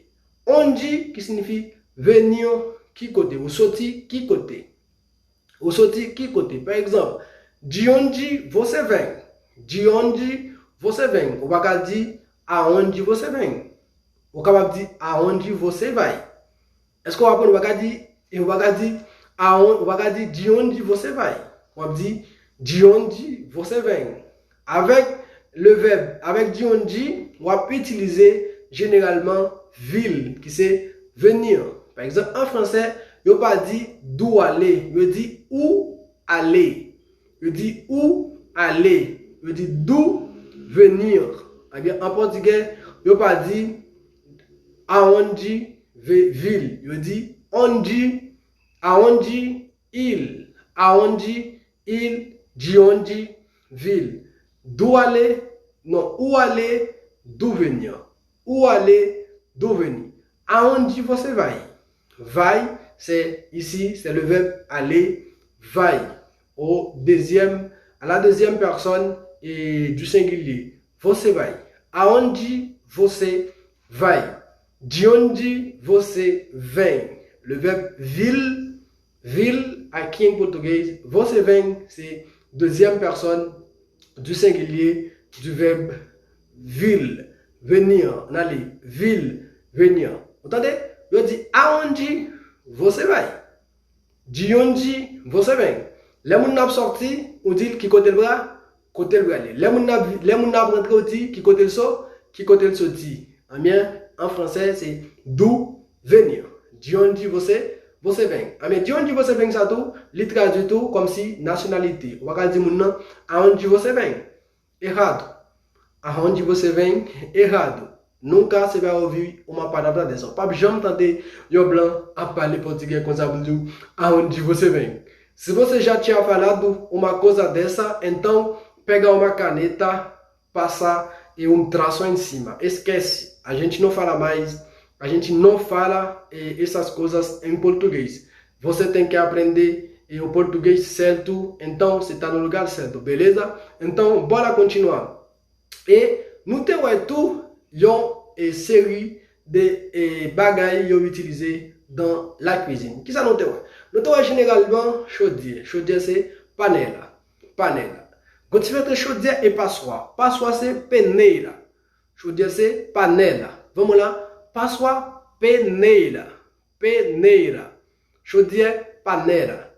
Onde ki siyifi venir ki kote. Ou soti ki kote. Ou soti ki kote. Pa egzanp, de onde você vem? De onde você vem? Ou pa ka di aonde você vem. Ou kapab di aonde você vai. Èske w aprann? Ou pa ka di, e ou pa ka di aon-, ou pa ka di de onde você vai. W ap di de onde você vem. Avèk le vèb, avèk de onde, w ap itilize jeneralman vil, ki se venir. Pa egzanp, an fransè, yo pa di d'où aller, yo di où aller. Yo di où aller. Yo di d'où venir. Ebyen, an pòtigè, yo pa di aonde ve-, vir. Yo di onde, aonde ir, aonde ir, de onde vir. D'où aller, non, où aller, d'où venir. Où aller, d'où venir. Aonde você vai? Vai, c'est ici, c'est le verbe aller. Vai. Au deuxième, à la deuxième personne et du singulier. Você vai. Aonde você vai? De onde você vem? Le verbe vir, vir, aqui em português, você vem, c'est deuxième personne du singulier du verbe vir, venir. N ale, vir, venir. Ou tande? Yo di, aonde você vai? De onde você vem? Lè moun nan ap sòti, ou di l ki kote l pra-, kote l prale. Lè moun nan ap, lè moun nan ap rantre, ou di ki kote l so-, ki kote l soti. Ebyen, an fransè, se d'où venir. De onde você, você vem. Ebyen, de onde você vem sa tou, li tradui tou kòmsi nasyonalite. Ou pa ka di moun nan, aonde você vem? Errado. Aonde você vem? Errado. Nunca você vai ouvir uma palavra dessa. Ou p ap janm tande yon blan ap pale pòtigè konsa pou l di w, aonde você vem? Se você já tinha falado uma coisa dessa, então pega uma caneta, passa e um traço em cima. Esquece. A gente não fala mais, a gente não fala, eh, essas coisas em português. Você tem que aprender, eh, o português certo, então você tá no lugar certo, beleza? Então, bora continuar. E nou te wè tou yon, e, seri de, e, bagay yo itilize dans la cuisine. Kisa nou te wè? Nou te wè jeneralman chodyè. Chodyè se panela. Panela. Gon diferans ant chodyè e paswa. Paswa se peneira. Chodyè se panela. Vamos lá. Paswa, peneira. Peneira. Chodyè, panela.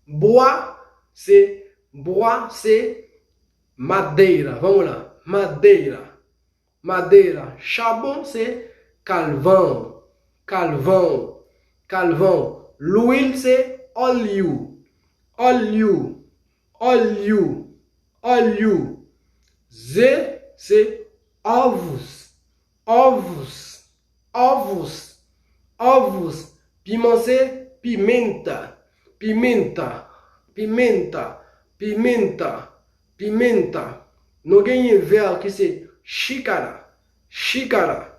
Bwa se, bwa se madeira. Vamos lá. Madeira. Madeira. Chabon se carvão. Carvão. Carvão. L'huile se óleo. Óleo. Óleo. Óleo. Ze se ovos. Ovos. Ovos. Ovos. Piman se pimenta. Pimenta. Pimenta. Pimenta. Pimenta. Nou genyen vè ki se xícara. Xícara.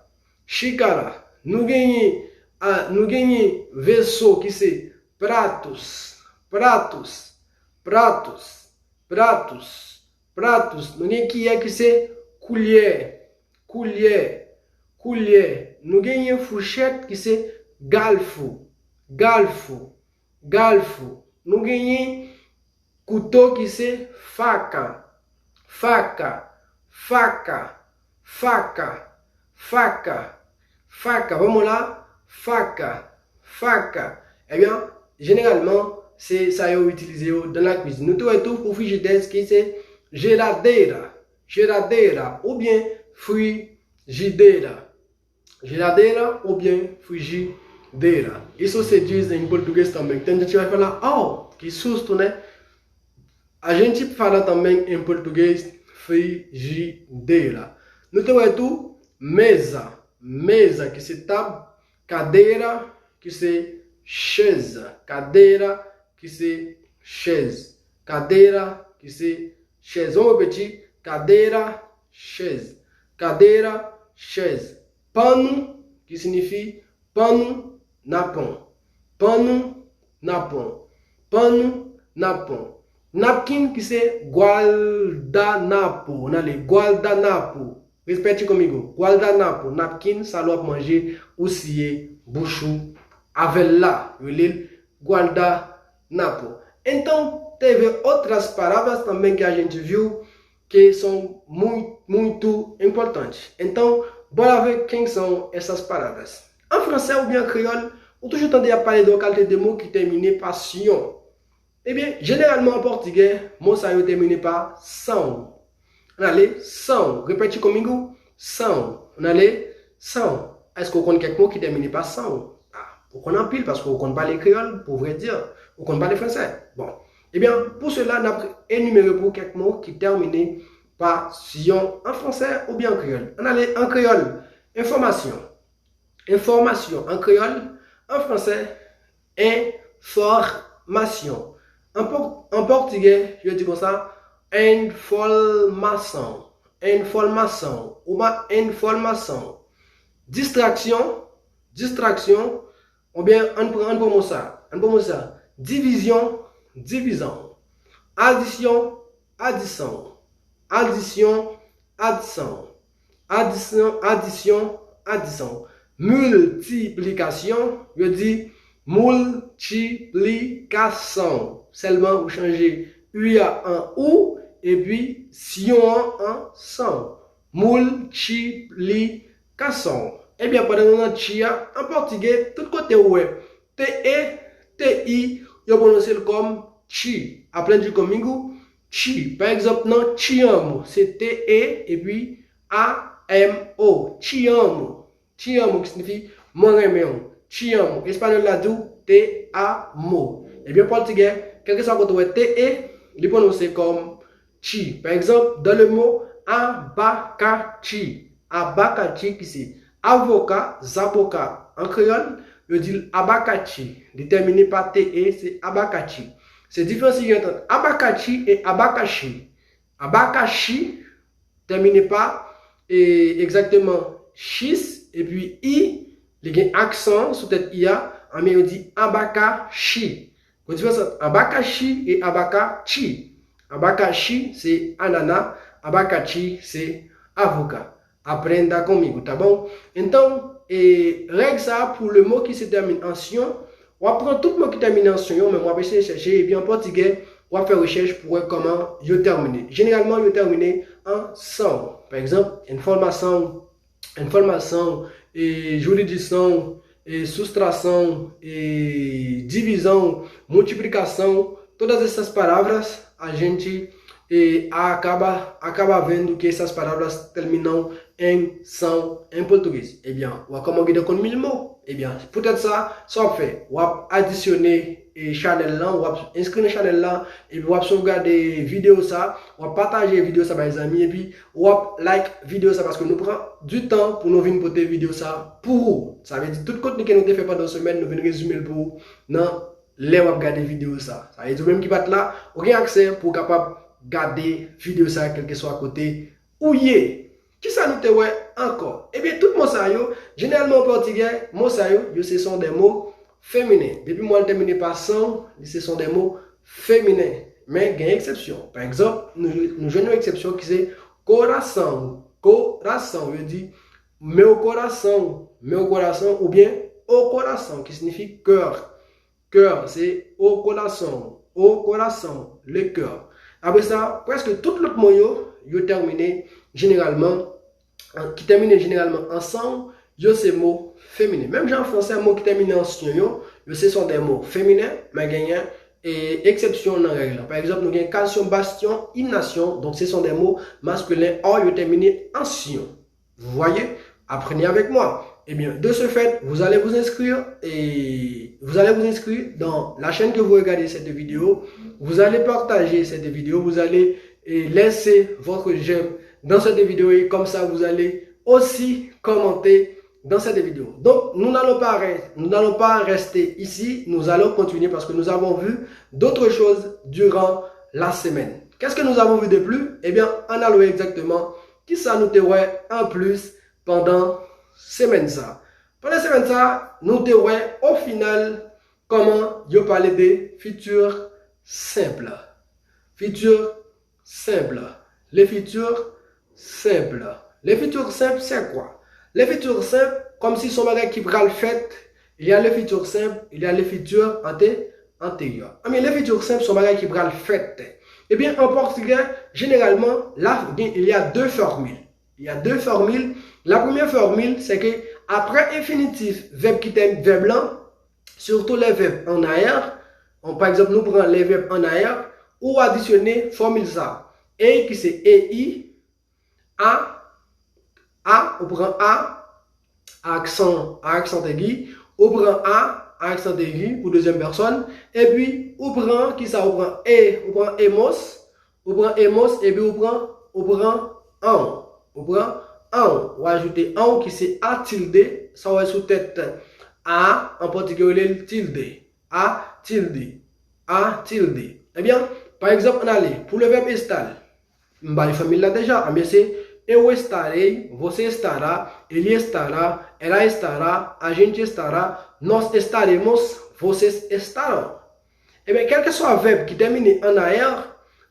Xícara. Nou genyen, a, nou genyen veso ki se pratos. Pratos. Pratos. Pratos. Pratos. Nou gen kiyè ki se koulye. Koulye. Koulye. Nou genyen fouchèt ki se garfo. Garfo. Garfo. Nou genyen kouto ki se faca. Faca. Faca. Faca. Faca. Faca. Vamos lá. Faca. Faca. Ebyen, jeneralman, se sa yo itilize yo dans la cuisine. Nou te wè tou pou frijidè ki se geladeira. Geladeira oubyen frijideira. Geladeira oubyen frijideira. Isso se diz em português também. Tem gente que vai falar, oh, Que susto, né? A gente fala também em português frigideira. Nou te wè tou meza, meza ki se tab, cadeira ki se chèz, cadeira ki se chèz, cadeira ki se chèz. Vamos repetir, cadeira, chèz, cadeira, chèz. Pano ki siyifi pano, napon. Pano, napon. Pano, napon. Napkin ki se guardanapo. N ale, guardanapo. Repete comigo. Guardanapo. Napkin, sa lè w ap manje, ou siye bouch ou avè l la. Yo rele l guardanapo. Então, teve outras palavras também que a gente viu que são muito, muito importantes. Então, bora ver quem são essas palavras. An fransè oubyen an kreyòl, ou toujou tande y ap pale de yon kalite de mo ki tèmine pa syon. Ebyen, jeneralman an pòtigè, mo sa yo tèmine pa são. N ale, são. Repete comigo, são. N ale, são. Èske w konn kèk mo ki tèmine pa são? Ah, ou konn anpil paske ou konn pale kreyòl, pour vrai dire. Ou konn pale fransè. Bon. Ebyen, pour cela, n ap enimere pou ou kèk mo ki tèmine pa syon an fransè oubyen an kreyòl. Ann ale an kreyòl. Enfòmasyon. Enfòmasyon an kreyòl, an fransè, information. An pò-, an pòtigè, yo di konsa, informação. Informação. Uma informação. Distraction. Distraction. Oubyen, ann pran, ann pran mo sa. Ann pran mo sa. Division. Divisão. Adisyon. Adição. Adisyon. Adição. Adisyon. Adisyon. Adição. Multiplication. Yo di multiplication. Sèlman ou chanje u a an ou, epi syon an an são. Multiplication. Ebyen, pandan nou nan ti a, an pòtigè, tout kote ou wè T E, T I, yo pwononse l kòm ti. Aprende comigo, ti. Pa egzanp, nan ti amo, se T E epi A M O. Ti amo. Ti amo ki siyifi mwen renmen w. Ti amo. Espanyòl la di w te amo. Ebyen, pòtigè, kèlkeswa kote w wè T E, li pwononse kòm ti. Pa egzanp, dans le mot abacaxi. Abacaxi ki se avoka, zaboka an kreyòl, yo di l abacaxi. Li tèmine pa T E, se abacaxi. Se diferans ki gen ant abacaxi e abacaxi. Abacaxi tèmine pa, e, egzakteman, chis, epi i, li gen aksan sou tèt i a, anben yo di abacaxi. Gon diferans ant abacaxi e abacaxi. Abacaxi se anana, abacaxi se avoka. Aprenda comigo, tá bom? Então, e, règ sa a pou le mot qui se termine en sion, w ap pran tout mo ki tèmine an syon yo, men w ap eseye chèche, epi an pòtigè, w ap fè rechèch pou wè kòman yo tèmine. Jeneralman, yo tèmine an são. Pa egzanp, informação, informação, e, jurisdição, e, sustração, e, divisão, multiplicação, todas essas palavras a gente, e, acaba, acaba vendo que essas palavras terminam em são em português. Ebyen, w a kòman w gentan konn mil mo? Ebyen, poutèt sa, sa w ap fè? W ap adisyone, e, chanèl lan, w ap enskri nan chanèl lan, epi w ap sovgade videyo sa, w ap pataje videyo sa bay zanmi, epi w ap like videyo sa, paske nou pran du tan pou nou vin pote videyo sa pou ou. Sa vle di tout kontni ke nou te fè pandan semèn, nou vin rezime l pou ou nan lè w ap gade videyo sa. Sa vle di ou menm ki pa t la, ou gen aksè pou w kapab gade videyo sa kèlkeswa kote ou ye. Kisa nou te wè ankò? Ebyen, tout mo sa yo, jeneralman an pòtigè, mo sa yo, yo se sont des mots féminins. Depi mo a l tèmine pa são, li se sont des mots féminins. Men gen eksepsyon. Pa egzanp, nou, nou jwenn yon eksepsyon ki se coração. Coração, yo di meu coração, meu coração, oubyen o coração, ki siyifi cœur. Cœur, se o coração, o coração, le cœur. Apre sa, prèske tout lòt mo yo, yo tèmine jeneralman, an, ki tèmine jeneralman an são, yo se mo feminen. Menm jan an fransè, mo ki tèmine an syon yo, yo se sont des mots féminins, men genyen, e, eksepsyon nan règ lan. Pa egzanp, nou gen casion, bastion, hymnation, donk se sont des mots masculins, or yo tèmine an syon. Vous voyez? Apprenez avec moi. Eh bien, de ce fait, vous allez vous inscrire et vous allez vous inscrire dans la chaîne que vous regardez cette vidéo. Vous allez partager cette vidéo. Vous allez eh, laisser votre j'aime dans cette vidéo et comme ça, vous allez aussi commenter dans cette vidéo. Donc, nous n'allons pas, re- nous n'allons pas rester ici. Nous allons continuer parce que nous avons vu d'autres choses durant la semaine. Qu'est-ce que nous avons vu de plus? Eh bien, ann al wè exactement kisa nou te wè an plis pandan semèn sa. Pandan semèn sa, nou te wè, au final, kòman yo pale de futur simple. Futur simple. Le futur simple. Le futur simple, c'est quoi? Le futur simple, kòmsi se yon bagay ki pral fèt, il y a le futur simple, il y a le futur anté- antérieur. Anben, le futur simple, se yon bagay ki pral fèt. Ebyen, an pòtigè, jeneralman, la, gen- il y a deux formules. Il y a deux formules. La première formule, c'est que après infinitif, vèb ki tèm vèb lan, surtout les verbes en arrière, on- pa egzanp, nou pran les verbes en arrière, ou adisyone fòmil sa. A ki se A I, a, a, ou pran a, a aksan, a aksan egi, ou pran a, a aksan egi pou dezyèm pèsòn, epi ou pran, kisa ou pran? E, ou pran emos, ou pran emos, epi ou pran, ou pran an, ou pran an, ou ajoute an ki se a tilde, sa w wè sou tèt a, an pòtigè yo rele l tilde. A tilde. A tilde. Ebyen, pa egzanp, ann ale pou le vèb estal. M bay fòmil la deja. Anben, se eu estarei, você estará, ele estará, ela estará, a gente estará, nós estaremos, vocês estarão. Ebyen, kèlkeswa vèb ki tèmine an er,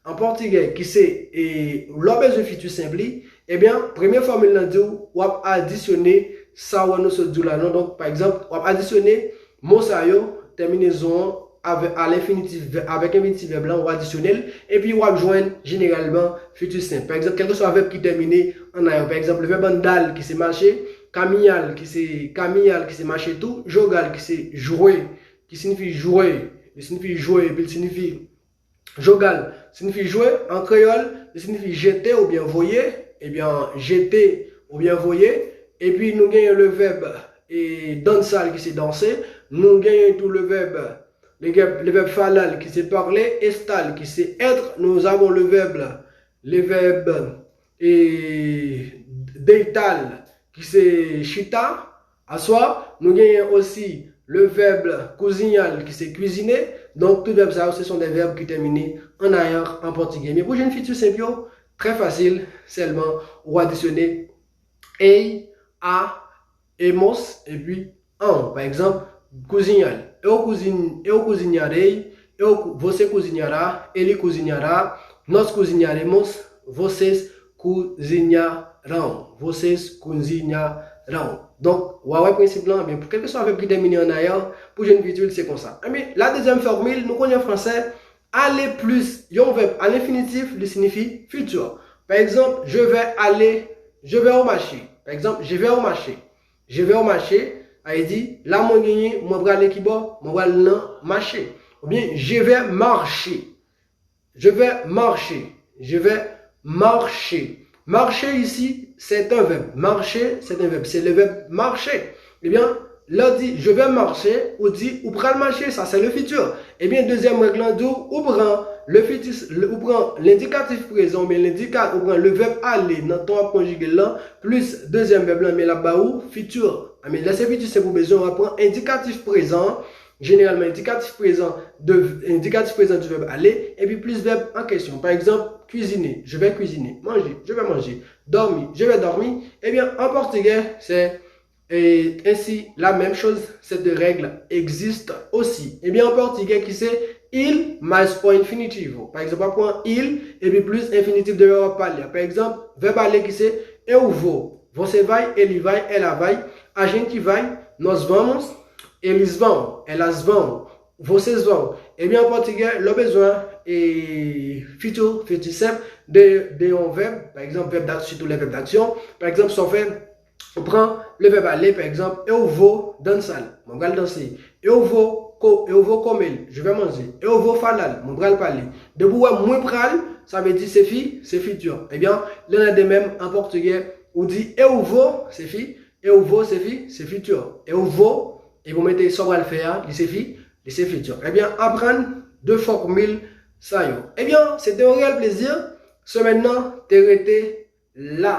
an pòtigè, ki se, e, lè w bezwen fiti senp li, ebyen, premye fòmil lan di w, w ap adisyone sa w wè nou sot di w la non. Donk, pa egzanp, w ap adisyone mo sa yo, tèminezon an, avè- a lenfinitif vè- avèk enfinitif vèb lan, w adisyone l, epi w ap jwenn jeneralman fiti senp. Pa egzanp, kèlkeswa vèb ki tèmine an er, pa egzanp, le vèb andar, ki se mache, caminhar, ki se caminhar, ki se mache tou, jogar, ki se jwe, ki siyifi jwe, li siyifi jwe, epi l siyifi jogar, siyifi jwe, an kreyòl, li siyifi jete oubyen voye, ebyen, jete oubyen voye, epi nou genyen le vèb, e, dançar, ki se danse, nou genyen tou le vèb, le vèb, le vèb falar, ki se parler, estar, ki se être, nous avons le verbe, le verbe, e, deitar, ki se chita, aswa, nou genyen osi le vèb cozinhar, ki se cuisiner. Donk, tout vèb sa yo, se sont des verbes ki tèmine an er an pòtigè. Men pou jwenn fiti senp yo, trè fasil, sèlman ou adisyone ei, a, emos, epi an. Pa egzanp, cozinhar. Eu cozin- eu cozinharei, eu co- você cozinhará, ele cozinhará, nós cozinharemos, vocês cozinharão. Vocês cozinharão. Donk, w a wè prensip lan, ebyen, pou kèlkeswa vèb ki tèmine an er, pou jwenn fiti l, se konsa. Ebyen, la dezyèm fòmil, nou konnen an fransè, aller plis yon vèb a lenfinitif, li siyifi fiti. Pa egzanp, je vais aller, je vais au marché. Pa egzanp, je vais au marché. Je vais au marché, sa vle di, la mwen genyen, mwen prale kibò, mwen pral nan mache. Oubyen, je vais marcher. Je vais marcher. Je vais marcher. Marcher ici, c'est un verbe. Marcher, c'est un verbe. C'est le verbe marcher. Ebyen, lè w di je vais marcher, ou di ou pral mache, sa se le futur. Ebyen, dezyèm règ lan di w, ou pran le fiti, le- ou pran lendikatif prezan, oubyen lendika- ou pran le vèb aller nan tan w ap konjige l lan, plis dezyèm vèb lan, men l ap ba ou fiti. Ebyen, lè se fiti senp ou bezwen, w ap pran endikatif prezan, jeneralman endikatif prezan de, endikatif prezan du verbe aller, epi plis vèb an kesyon. Pa egzanp, cuisiner, je vais cuisiner. Manger, je vais manger. Dormir, je vais dormir. Ebyen, an pòtigè, se, e, ainsi, la même chose, cette règle existe aussi. Ebyen, an pòtigè ki se il mais o infinitivo. Pa egzanp, w ap pran il, epi plis enfinitif de vèb w ap pale a. Pa egzanp, vèb aller ki se eu vou. Você vai, ele vai, ela vai, a gente vai, nós vamos, eles vão, elas vão, vocês vão. Ebyen, an pòtigè, lè w bezwen, e, fiti, fiti senp de, de yon vèb, pa egzanp, vèb d'aksyon, sitou lè vèb d'aksyon, pa egzanp, sa w fè, ou pran le vèb aller, pa egzanp, eu vou dançar, mwen pral danse. Eu vou co- eu vou comer, je vais manger. Eu vou falar, mwen pral pale. Depi w wè mwen pral, sa vle di se fi- se fiti. Ebyen, lè nan de menm an pòtigè, ou di eu vou, se fi- Eu vou se fi, se futur. Eu vou, epi w mete sa w pral fè a, li se fi, li se futur. Ebyen, aprann de fòmil sa yo. Ebyen, se te yon reyèl plezi. Semèn nan te rete la.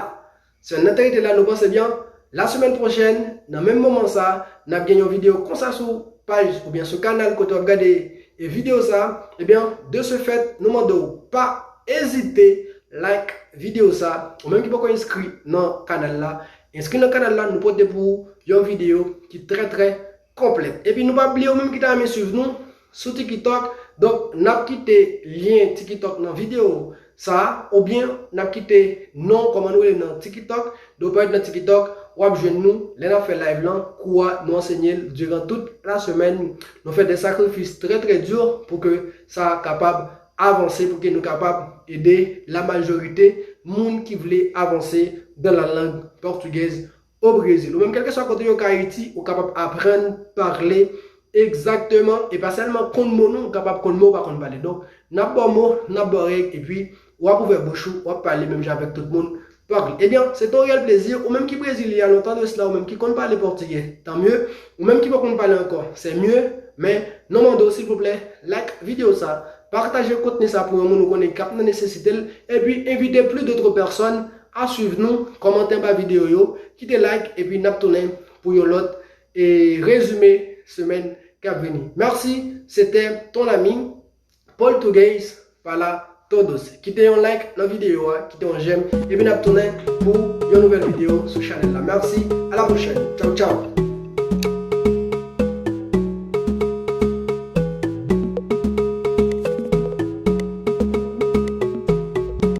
Semèn nan te rete la, nou panse byen. La semèn pwochèn, nan menm moman sa, n ap gen yon videyo konsa sou paj oubyen sou kanal kote w ap gade e videyo sa. Ebyen, de ce fait, nou mande w pa ezite like videyo sa. Ou menm ki poko enskri nan kanal la, enskri nan kanal la, nou pote pou ou yon videyo ki trè, trè konplèt. Epi nou pa bliye ou menm ki ta renmen swiv nou sou TikTok. Donk, n ap kite lyen TikTok nan videyo sa a, oubyen n ap kite non kòman nou rele nan TikTok. Donk, parèt nan TikTok, w ap jwenn nou lè n ap fè live lan, kou a, nou ansenye l diran tout la semèn. Nou fè de sakrifis trè, trè di pou ke sa kapab avanse, pou ke nou kapab ede la majorite moun ki vle avanse dans la langue portugaise au Brésil. Ou menm, kèlkeswa kote w ye Ayiti, ou kapab aprann pale egzakteman, e pa sèlman konn mo non, ou kapab konn mo ou pa konn pale. Donk, n ap ba w mo, n ap ba w règ, epi w ap ouvè bouch ou, w ap pale menm jan avèk tout moun pale. Ebyen, se te yon reyèl plezi. Ou menm ki Brezil, il y a longtemps de cela, ou menm ki konn pale pòtigè, tant mieux. Ou menm ki pa konn pale ankò, c'est mieux. Men, nou mande w, silvouplè, like videyo sa, pataje kontni sa pou yon moun ou konnen k ap nan nesesite l, epi envite plus d'autres personnes a swiv nou, kòmante anba videyo yo, kite like, epi n ap tounen pou yon lòt e rezime semèn k ap vini. Merci, c'était ton ami Português para Todos. Kite yon like nan videyo a, kite yon j'aime, epi n ap tounen pou yon nouvèl videyo sou chanèl la. Merci, à la prochaine. Ciao, ciao.